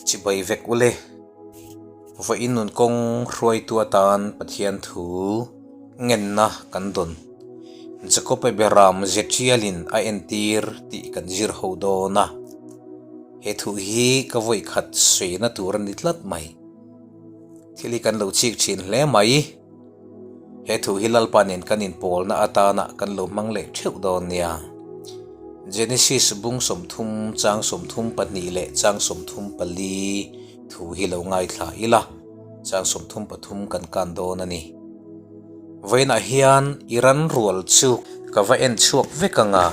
Chibai vek ule. Vawiin nun kawng hruaitu atan Pathian thu ngenna kan dawn. Jakob-a beram Zetrialin a entir tih kan zir ho dawn a. He thu hi ka vawikhat sawiina tur a ni tlat mai. Thil hi kan lo chik thin hle mai. He thu hi Lalpa nen kan inpawlna atana kan lo hmang leh theuh dawn nia. Genesis bung 30 chang 32 leh chang 34 thu hi lo ngaithla ila, chang 33 kan kan dawn a ni. Vawiinah hian i ran rual chu ka va en chhuak vek ang a,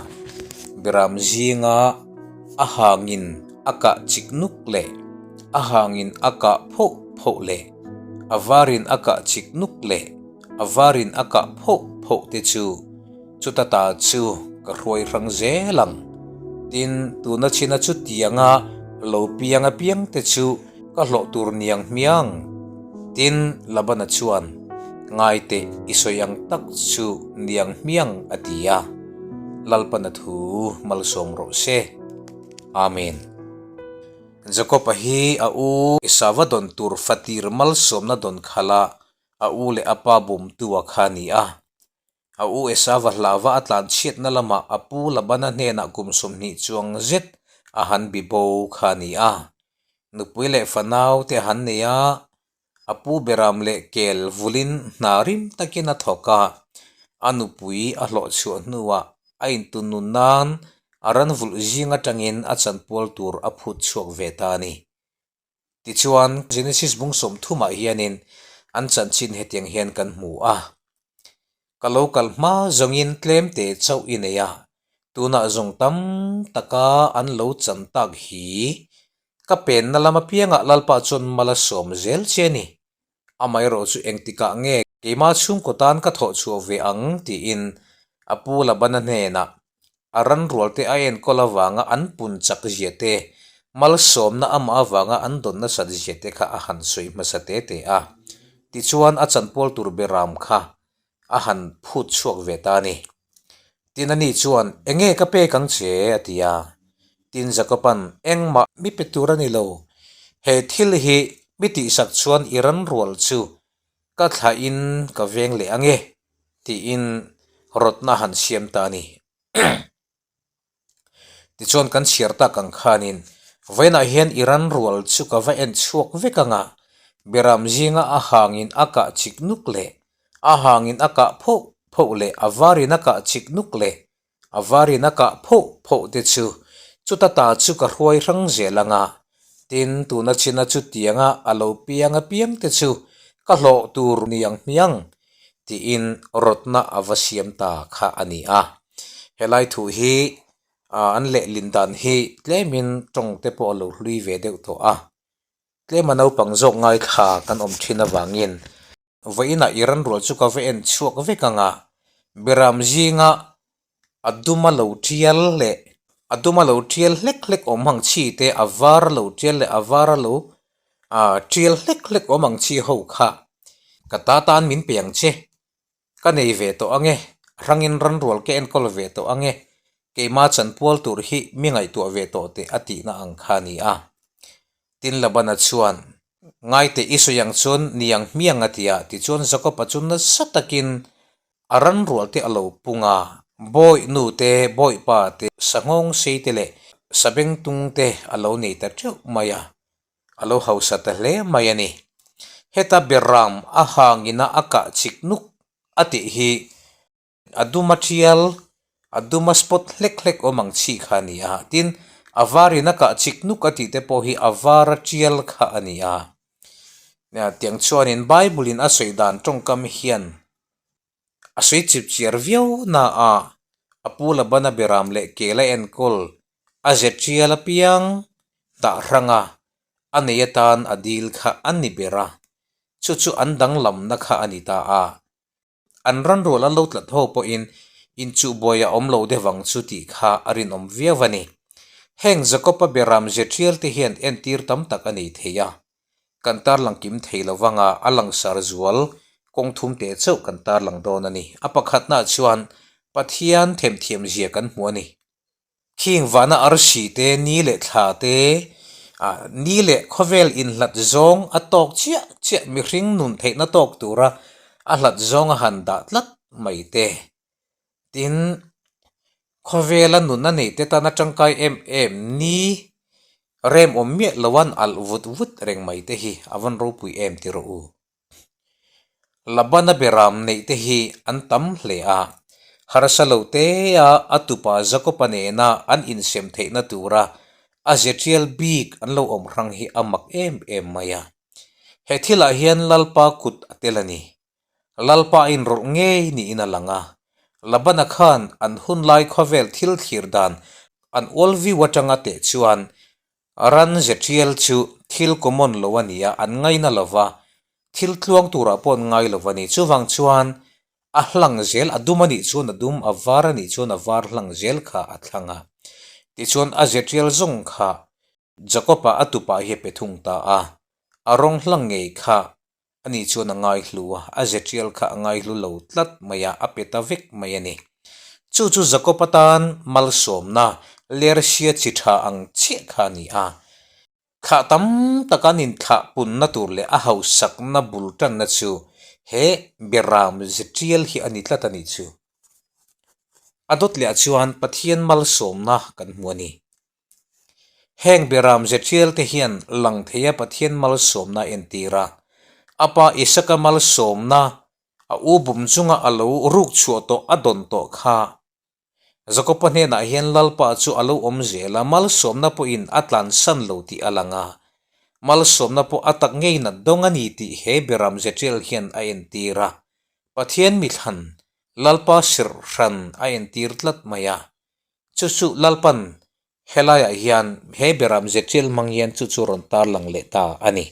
Biram zinga a hangin a kah chik nuk leh a hangin a kah phoh phoh leh a varin a kah chik nuk leh a varin a kah phoh phoh te chu chuta ta chu ka hruai hrang zel ang. Tin, tuna china chutianga lo piang apiang te chu ka hlawh tur niang hmiang. Tin, Labana chuan, Ngaiteh i sawi ang tak chu niang hmiang a ti a. Lalpana thu malsawm rawh se. Amen. Jakob-a hi a u Esava dawn tur fatir malsawmna dawn khala a u leh a pa bumtua kha a ni a. A u Esava hlava a tlan chhiatna lamah a pu Labana hnenah kum 20 chuang zet a han bi bo kha a ni a. Nupui leh fanau te a han nei a, a pu beram leh kel vulin hna rim takin a thawk a, a nupui a hlawh chhuah hnuah a intunnun nan a ran vulh zing atangin a chanpual tur a phut chhuak ve ta a ni. Tichuan, Genesis bung 30 ah hianin an chanchin hetiang hian kan hmu a, Ka lo kal hma zawngin tlemte chauh i nei a, tunah zawng tam taka an lo chan tak hi ka penna lam apiangah Lalpa chuan mal a sawm zel che a ni. Amaherawh chu engtikah nge keimah chhungkaw tan ka thawh chhuah ve ang tiin a pu Labana hnenah a ran rualte a enkawl avanga an pun chak zia te, malsawmna amah avanga an dawn nasat zia te kha a han sawi hmasa te te a. Tichuan a chanpual tur beram kha a han phut chhuak ve ta a ni. Tin ani chuan, Enge ka pek ang che? a ti a. Tin Jakoban, Engmah mi pe tur a ni lo. He thil hi mi tihsak chuan i ran rual chu ka thlahin ka veng leh ang e, tiin rawtna han siam ta a ni. Tichuan kan chhiar tak ang khanin vawiinah hian i ran rual chu ka va en chhuak vek ang a, beram zinga a hangin a kah chik nuk leh a hangin a kah phoh phoh leh a varin a kah chik nuk leh a varin a kah phoh phoh te chu chuta ta chu ka hruai hrang zel ang a, tin tuna china chutianga a lo piang apiang te chu ka hlawh tur ni ang hmiang tiin rawtna a va siam ta kha a ni a. Helai thu hi an lehlin dan hi tlemin tawng te pawh a lo hlui ve deuh tawh a. Tlema naupang zawk ngaithla kan awm thin avangin vawiinah i ran rual chu ka va en chhuak vek ang a, beram zinga a duma lo tial leh a duma lo tial hlek hlek awm ang chi te, a var a lo tial leh a var a lo ah tial hlek hlek awm ang chi ho kha ka ta tan min pe ang che, ka nei ve tawh ang e, hrangin ran rual ka enkawl ve tawh ang e, keima chanpual tur hi mi ngaihtuah ve tawh teh a tihna ang kha a ni a. Tin Labana chuan, Ngaite i sawi ang chuan niang hmiang a ti a, tichuan Jakob-a chu nasa takin A ran rual te a lo pung a, bawi nu te, bawi pa te, sanghawng sei te leh sabengtung te a lo nei ta teuh mai a, a lo hausa ta hle mai a ni. Heta Beram a hangina a kah chik nuk a tih hi a duma tial, a duma spot hlek hlek awm ang chih kha a ni a, tin a varin a kah chik nuk a tih te pawh hi a vara tial kha a ni a. Tiang chuanin Bible in a sawi dan tawngkam hian A sawi chip chiar viau na a, a pu Labana beram leh kel a enkawl a ze tial apiang dah hrang a, a nei atan a dil kha a ni ber a, chu chu an danglamna kha a ni ta a. An ran rual an lo tlat ho pawhin inchuhbuai a awm lo deuh ang chu tih kha a rinawm viau a ni. Heng Jakob-a beram ze tial te hian entir tam tak a nei thei a. Kan tarlang kim thei lo vanga a langsar zual kawng thum teh chauh kan tarlang dawn a ni. A pakhatnaah chuan Pathian themthiam zia kan hmu a ni. Khing vana arsi te, ni leh thla te, Ni leh khawvel inhlat zawng a tawk chiah chiah mihring nun theihna tawk tura a hlat zawng a han dah tlat mai te. Tin, khawvela nun a neih te tan a tangkai em em ni rem awm miah lo an alh vut vut reng mai te hi a vawn ropui em ti rawh u. Labana beram neih te hi an tam hle a, harsa lo tea a tupa Jakopa nena an insem theihna tura a ze tial bik an lo awm hrang hi a mak em em mai a. He thilah hian Lalpa kut a tel a ni. Lalpa a inrawlh ngei niin a lang a, Labana khan an hunlai khawvel thil thlir dan an ual view atanga teh chuan Ran ze tial chu thil common lo a ni a, an ngaina lo va, thil tluang turah pawh an ngai lo a ni. Chuvang chuan a hlang zel, a dum a nih chuan a dum, a var a nih chuan a var hlang zel kha a thlang a. Tichuan a ze tial zawng kha Jakob-a a tupah hi a pe thung ta a, a rawng hlang ngei kha Ani chuan a ngaihlu a, a ze tial kha a ngaihlu lo tlat mai a, a pe ta vek mai a ni. Chu chu Jakob atan malsawmna lersia chi tha ang chiah kha a ni a. Thlah tam tak an inthlah punna tur leh a hausakna bul tanna chu he Beram ze tial hi a ni tlat a nih chu. A dawt leh ah chuan Pathian malsawmna kan hmu a ni. Heng Beram Zechiel te hian lang theia Pathian malsawmna a entir a. A pa Isaka malsawmna a u bum chunga a lo ruk chhuah tawh a dawn tawh kha. Jakopa hnenah hian Lalpa chu a lo awm zel a, malsawmna pawhin a tlansan lo tih a lang a. Malsawmna pawh a tak ngei nat dawng a ni tih he Beram Zechiel hian a entir a. Pathian mithlan Lalpa sirhran a entir tlat mai a. Chu chu Lalpan helaiah hian he beram zetial hmang hian chu chu rawn tarlang leh ta a ni.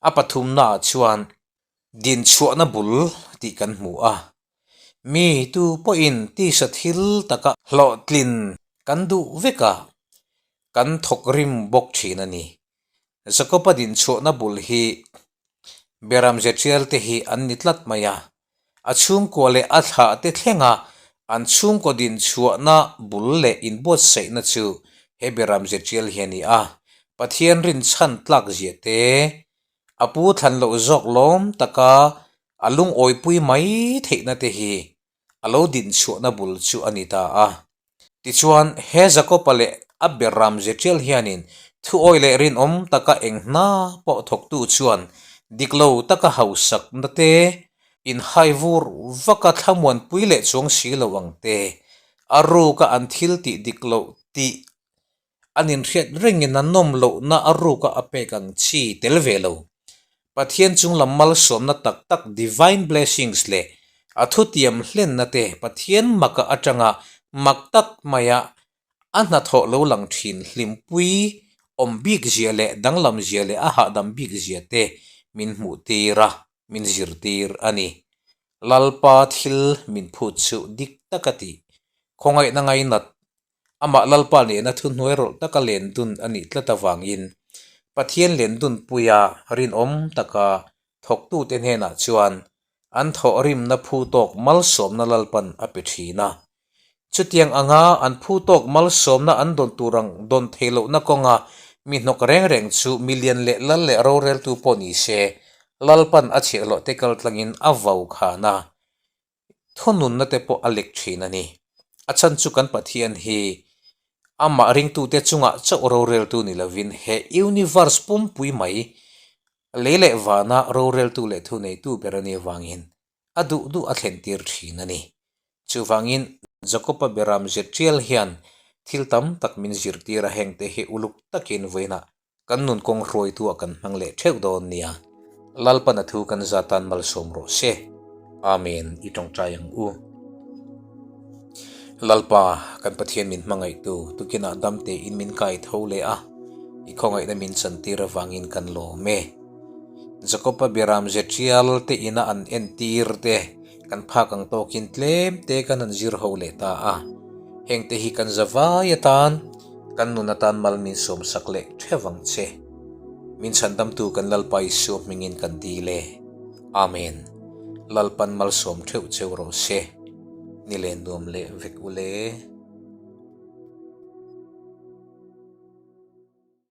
A pathumnaah chuan dinchhuahna bul tih kan hmu a. Mi tu pawhin tisa thil taka hlawhtlin kan duh vek a, kan thawk rim bawk thin a ni. Jakoba dinchhuahna bul hi beram zetial te hi an ni tlat mai a. A chhungkua leh a thlah te thlenga an chhungkaw dinchhuahna bul leh inbuatsaihna chu he Beram Zetial hi a ni a. Pathian rinchhan tlak zia te, a pu thlan loh zawk lawm taka a lungawipui mai theihna te hi a lo dinchhuahna bul chu a ni ta a. Tichuan, he Jakopa leh a Beram Zetial hianin thuawi leh rinawm taka eng hna pawh thawktu chuan dik lo taka hausakna te, inhai vur vaka thlamuanpui leh chuang si lo ang te, a ruka an thil tih dik loh tih An inhriat rengin a nawm lohna a ruka a pek ang chi tel ve lo. Pathian chung lam malsawmna tak tak divine blessings leh a thutiam hlenna te Pathian maka atanga mak tak maia a hnathawh lo lang thin hlimpui awm bik zia leh danglam zia leh a hahdam bik zia te min hmuh tir a, min zirtir a ni. Lalpa thil min phut chu dik taka tih, khawngaihna ngainat Amah Lalpa nena thuhnuai rawlh taka len dun a nih tlat avangin Pathian len dunpuia rinawm taka thawktute hnenah chuan an thawhrimna phu tawk malsawmna Lalpan a pe thin a. Chutiang anga an phu tawk malsawmna an dawn tur ang dawn theih lohna kawnga mi hnawk reng reng chu milian leh lal leh roreltu pawh ni se Lalpan a chhiahhlawhte kaltlangin a vau khan a. Thununna te pawh a lek thin a ni. A chhan chu kan Pathian hi amah ringtute chungah chauh roreltu ni lovin he universe pumpui mai lei leh vana roreltu leh thuneitu ber a nih avangin a duh duh a thlentir thin a ni. Chuvangin Jakoba Beram zirtial hian thil tam tak min zirtir a hengte hi uluk takin vawiinah Kan nun kawng hruaitu ah kan hmang leh theuh dawn nia. Lalpan a thu kan za tan malsawm rawh se. Amen i tawngtai ang u. Lalpa, kan Pathian min hmangaihtu, tukinah dam tein min kai tho leh a, i khawngaihna min chantir avangin kan lawm e. Jakoba Beram Zetial te ina an entir te kan phak ang tawkin tlem te kan han zir ho leh ta a. Hengte hi kan za vai atan Kan nun atan mal min sawmsak leh theuh ang che. Min chhandamtu kan Lalpa Isua hmingin kan dil e. Amen. Lalpan malsawm theuh cheu rawh se. Ni len nuam leh vek u le.